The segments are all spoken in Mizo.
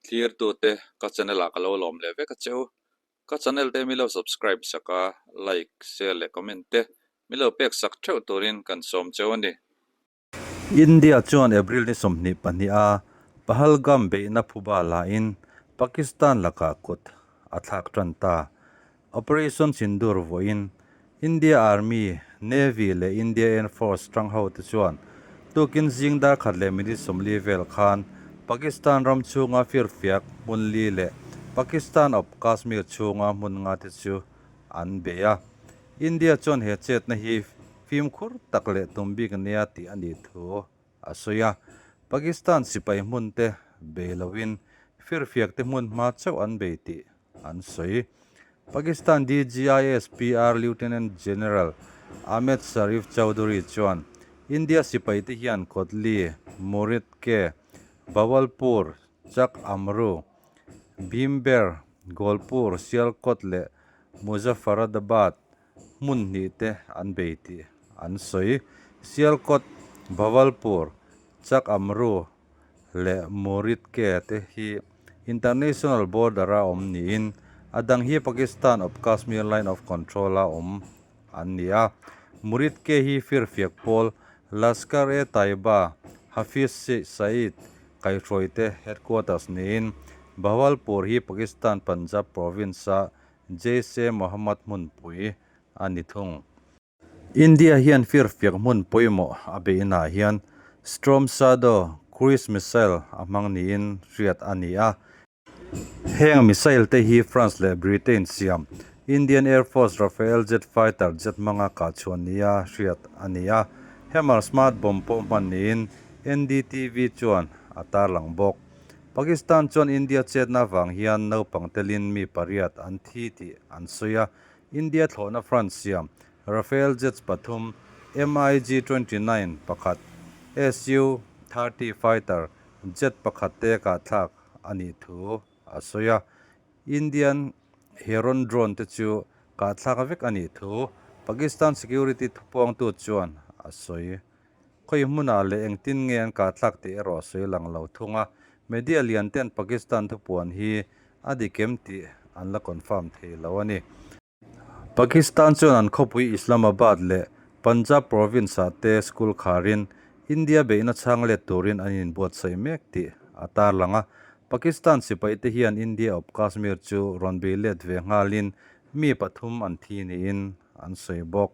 Thlirtute ka channel ah ka lo lawm leh vek a che u. Ka channel te mi lo subscribe sak a, like, share leh comment te mi lo pek sak theuh turin kan sawm cheu a ni. India chuan April ni 22 a Pahalgam beihna phuba lain Pakistan lakah kut a thlak tan ta. Operation Sindoor vawiin India Army, Navy leh India Air Force tang ho te chuan tukin zing dar khat leh minute 40 vel khan Pakistan ram chhunga firfiak hmun li leh Pakistan awp Kashmir chhunga hmun nga te chu an bei a. India chuan he chetna hi fimkhur tak leh tum bik nia tih a nih thu a sawi a. Pakistan sipai hmun te bei loin firfiak te hmun hma chauh an bei tih an sawi. Pakistan DG ISPR Lieutenant General Ahmed Sharif Chaudhry chuan India sipai te hian Kotli, Muridke, Bahawalpur, Chak Amru, Bhimber, Golpur, Sialkot leh Muzaffaradabad hmun hnih te an bei tih an sawi. Sialkot, Bahawalpur, Chak Amru leh Muridke te hi International border a awm niin a dang hi Pakistan awp Kashmir Line of Control a awm an ni a. Muridke hi firfiak pawl Lashkar-e-Taiba Hafiz Saeed kaihhruai te headquarters niin Bahawalpur hi Pakistan Punjab province a Jaish-e-Mohammad hmunpui a ni thung. India hian firfiak hmun pawimawh a beihnaah hian Storm Shadow cruise missile a hmang niin hriat a ni a. Heng missile te hi France leh Britain siam Indian Air Force Rafale jet fighter jet hmanga kah chhuah nia hriat a ni a. Hammer smart bomb pawh hman niin NDTV chuan a tarlang bawk. Pakistan chuan India chetna avang hian naupang telin mi pariat an thi tih an sawi a. India thlawhna France siam Rafale jets pathum, MiG 29 pakhat, Su 30 fighter jet pakhat te kahthlak a nih thu a sawi a. Indian Heron drone te chu kahthlak vek a nih thu Pakistan security thupuangtu chuan a sawi. Khawi hmunah leh engtin nge an kahthlak tih erawh a sawi lang lo thung a, media lian ten Pakistan thupuan hi a dik em tih an la confirm thei lo a ni. Pakistan chuan an khawpui Islamabad leh Punjab province-ah te school kharin India beihna chhang let turin an inbuatsaih mek tih a tarlang a. Pakistan sipaite hian India awp Kashmir chu rawn bei let ve nghalin mi pathum an thi niin an sawi bawk.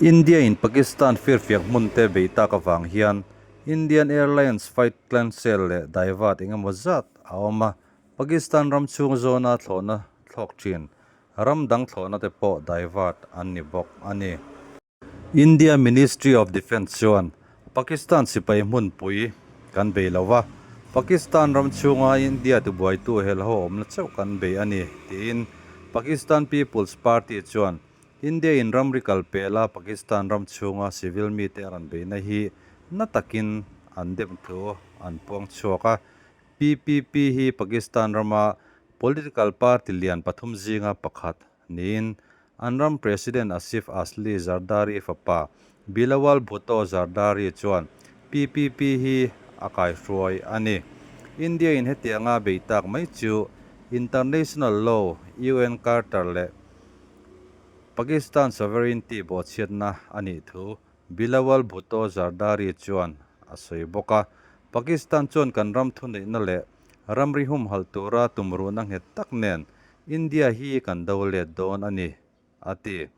India in Pakistan firfiak hmun te bei tak avang hian Indian Airlines flight cancel leh divert eng emaw zat a awm a, Pakistan ram chhung zawna thlawhna thlawk thin ram dang thlawhna te pawh divert an ni bawk a ni. India Ministry of Defence chuan Pakistan sipai hmunpui kan bei lo va, Pakistan ram chhunga India tibuaitu helho awmna chauh kan bei a ni, tiin Pakistan People's Party chuan India in ramri kal pela Pakistan ram chhunga civil mite a rawn beihna hi na takin an dem thu an puang chhuak a. PPP hi Pakistan rama political party lian pathum zinga pakhat niin an ram President Asif Asli Zardari fapa Bilawal Bhutto Zardari chuan PPP hi a kaihruai a ni. India in hetianga bei tak mai chu International Law, UN Charter leh Pakistan sovereignty bawhchhiatna a nih thu Bilawal Bhutto Zardari chuan a sawi bawk a. Pakistan chuan kan ram thuneihna leh ramri humhalh tura tumruhna nghet tak nen India hi kan do let dawn a ni, a ti.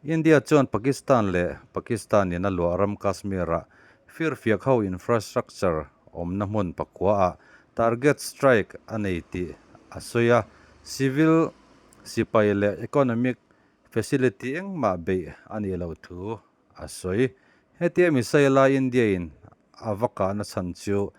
India chuan Pakistan leh Pakistan in a luah ram Kashmir-ah firfiak ho infrastructure awmna hmun pakuaah target strike a nei tih a sawi a. Civil Sipai leh economic facility engmah beih a nih loh thu a sawi. Hetia missile a India in a va kahna chhan chu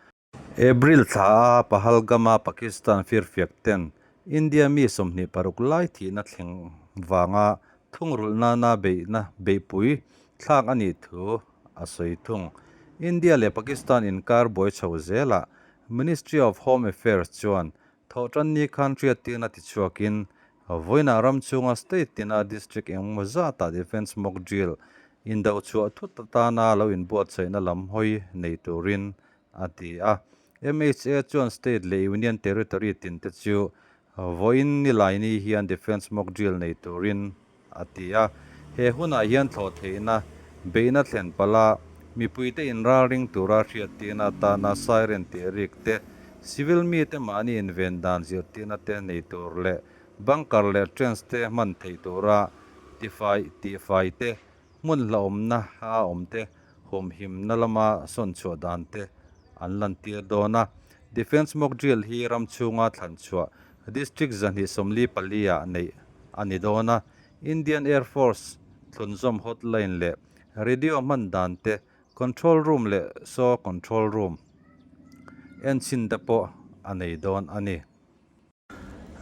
April thla a Pahalgam-a Pakistan firfiak ten India mi 26 lai thihna thleng vanga thungrulh nana beihna beihpui thlak a nih thu a sawi thung. India leh Pakistan inkar buai chho zelah Ministry of Home Affairs chuan Thawhtanni khan hriattirna tichhuakin vawiinah ram chhunga state tina district engemaw zatah defence mock drill indo chhuah thut atana lo inbuatsaihna lam hawi nei turin a ti a. MHA chuan state leh union territory tin te chu vawiin Nilaini hian defence mock drill nei turin a ti a. He hunah hian thlawh theihna beihna thlen palh a, mipuite inralring tura hriattirna atana siren tih rik te, civil mite mahni inven dan zirtirna te nei tur leh bunker leh trench te hman theih tura tifai tihfai te, hmun hlauhawmna a awm te, humhimna lama sawn chhuah dan te an lantir dawn a. Defence mock drill hi ram chhunga thlan chhuah District 244 ah neih a ni dawn a. Indian Air Force thlunzawm hotline leh radio hman dan te, control room leh saw control room enchhin te pawh a nei dawn a ni.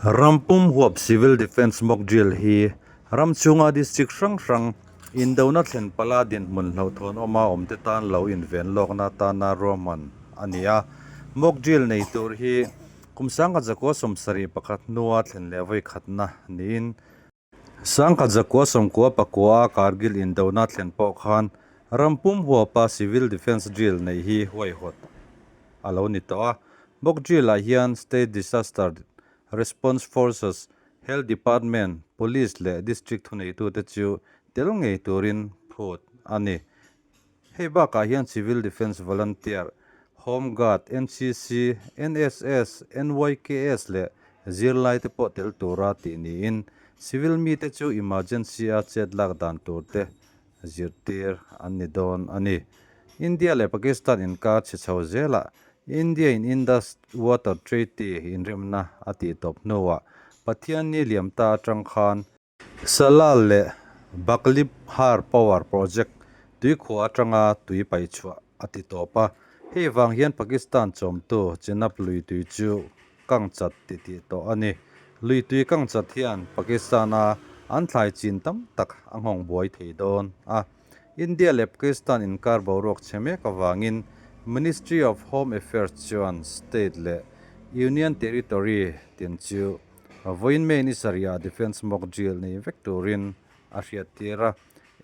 Rampum huap Civil Defence mock drill hi ram chhunga district hrang hrang indona thlen pala dinhmun hlauhthawn awma awmte tan lo inven lawkna atana ruahman a ni a. Mock drill nei tur hi kum 1971 hnua thlen leh vawi khatna niin 1999 a Kargil indona thlen pawh khan rampum huapa Civil Defence drill neih hi huaihawt a lo ni tawh a. Mock drill ah hian State Disaster Response Forces, Health Department, Police leh District thuneitute chu tel ngei turin phut a ni. Hei bakah hian Civil Defence Volunteer, Home Guard, NCC, NSS, NYKS leh zirlaite pawh tel tura tih niin civil mite chu emergency a chet lak dan turte zirtir an ni dawn a ni. India leh Pakistan inkar chhe chho zelah India in Indus Water Treaty inremna a tih tawp hnuah Pathianni liam ta atang khan Salal leh Baglihar Power Project tuikhua atanga tui paih chhuah a ti tawp a, hei vang hian Pakistan chawmtu Chenab lui tui chu kang chat ti tih tawh a ni. Lui tui kang chat hian Pakistan-a an thlai chin tam tak a nghawng buai thei dawn a. India leh Pakistan inkar boruak chhe mek avangin Ministry of Home Affairs chuan state leh Union Territory tin chu vawiin May ni sarihah Defence mock drill nei vek turin a hriattir a.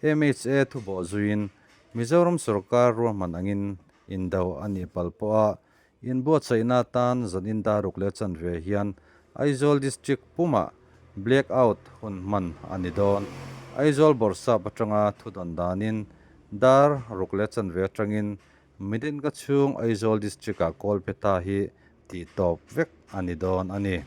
MHA thubawh zuiin Mizoram sorkar ruahman angin indo a nih palh pawh a Inbuatsaihna atan zan indaruk leh chanve hian Aizawl District pumah Black Out hun hman a ni dawn. Aizawl Bawrhsap atanga thudawn danin dar ruk leh chanve atangin minute nga chhung Aizawl District-ah Kawlphetha hi tih tawp vek a ni dawn a ni.